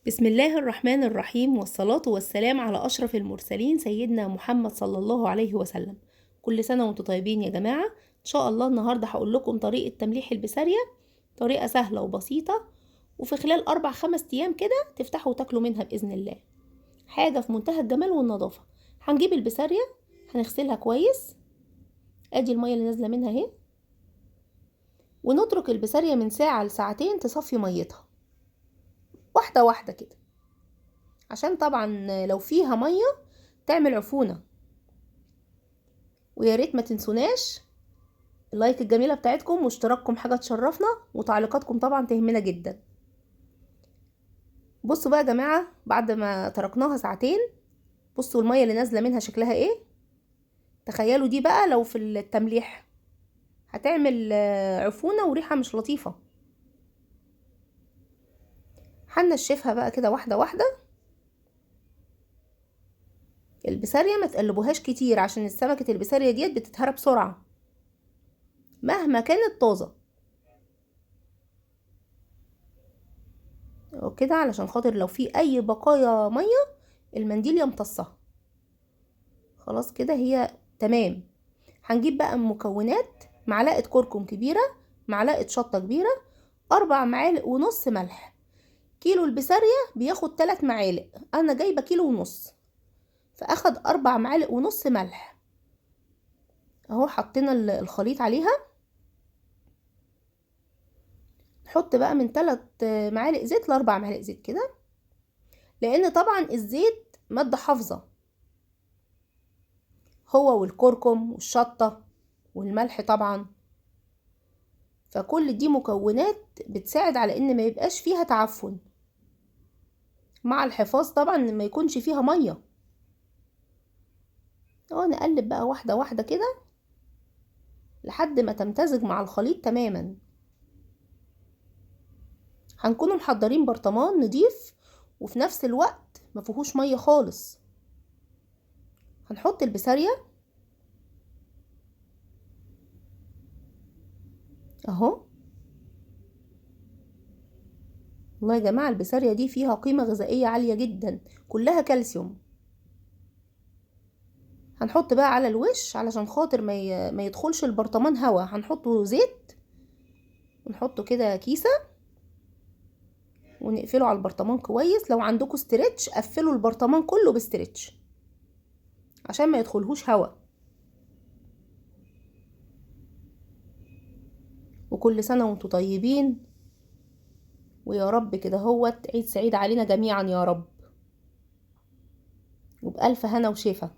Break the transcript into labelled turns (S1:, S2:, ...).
S1: بسم الله الرحمن الرحيم، والصلاة والسلام على أشرف المرسلين سيدنا محمد صلى الله عليه وسلم. كل سنة وانتم طيبين يا جماعة. إن شاء الله النهاردة هقول لكم طريقة تمليح البسارية، طريقة سهلة وبسيطة، وفي خلال 4-5 أيام كده تفتحوا وتاكلوا منها بإذن الله. حاجة في منتهى الجمال والنظافة. هنجيب البسارية هنغسلها كويس، ادي المية اللي نازلة منها اهي، ونترك البسارية من ساعة لساعتين تصفي ميتها واحدة واحدة كده، عشان طبعا لو فيها مية تعمل عفونة. ويا ريت ما تنسوناش اللايك الجميلة بتاعتكم واشتراككم، حاجة تشرفنا، وتعليقاتكم طبعا تهمنا جدا. بصوا بقى يا جماعة، بعد ما تركناها ساعتين بصوا المية اللي نازلة منها شكلها ايه. تخيلوا دي بقى لو في التمليح هتعمل عفونة وريحة مش لطيفة. هنشفها بقى كده واحدة واحدة. البسارية ما تقلبوهاش كتير عشان السمكة البسارية ديت بتتهرى بسرعة مهما كانت طازة وكده، علشان خاطر لو في اي بقايا مية المنديل يمتصها. خلاص كده هي تمام. هنجيب بقى المكونات: معلقة كركم كبيرة، معلقة شطة كبيرة، 4 معالق ونص ملح. كيلو البسارية بياخد 3 معالق، انا جايبة كيلو ونص فاخد 4 معالق ونص ملح اهو. حطينا الخليط عليها. نحط بقى من 3 معالق زيت ل4 معالق زيت كده، لان طبعا الزيت مادة حافظة، هو والكركم والشطة والملح طبعا، فكل دي مكونات بتساعد على ان ما يبقاش فيها تعفن، مع الحفاظ طبعا ان ما يكونش فيها مية. اهو نقلب بقى واحدة واحدة كده لحد ما تمتزج مع الخليط تماما. هنكون محضرين برطمان نضيف وفي نفس الوقت ما فيهوش مية خالص. هنحط البسارية اهو. والله يا جماعة البسارية دي فيها قيمة غذائية عالية جدا، كلها كالسيوم. هنحط بقى على الوش علشان خاطر ما يدخلش البرطمان هوا، هنحطه زيت ونحطه كده كيسة ونقفله على البرطمان كويس. لو عندكم stretch قفلوا البرطمان كله ب stretch عشان ما يدخلهوش هوا. وكل سنة وانتم طيبين، ويا رب كده هوت عيد سعيد علينا جميعا يا رب، وبألف هنا وشفا.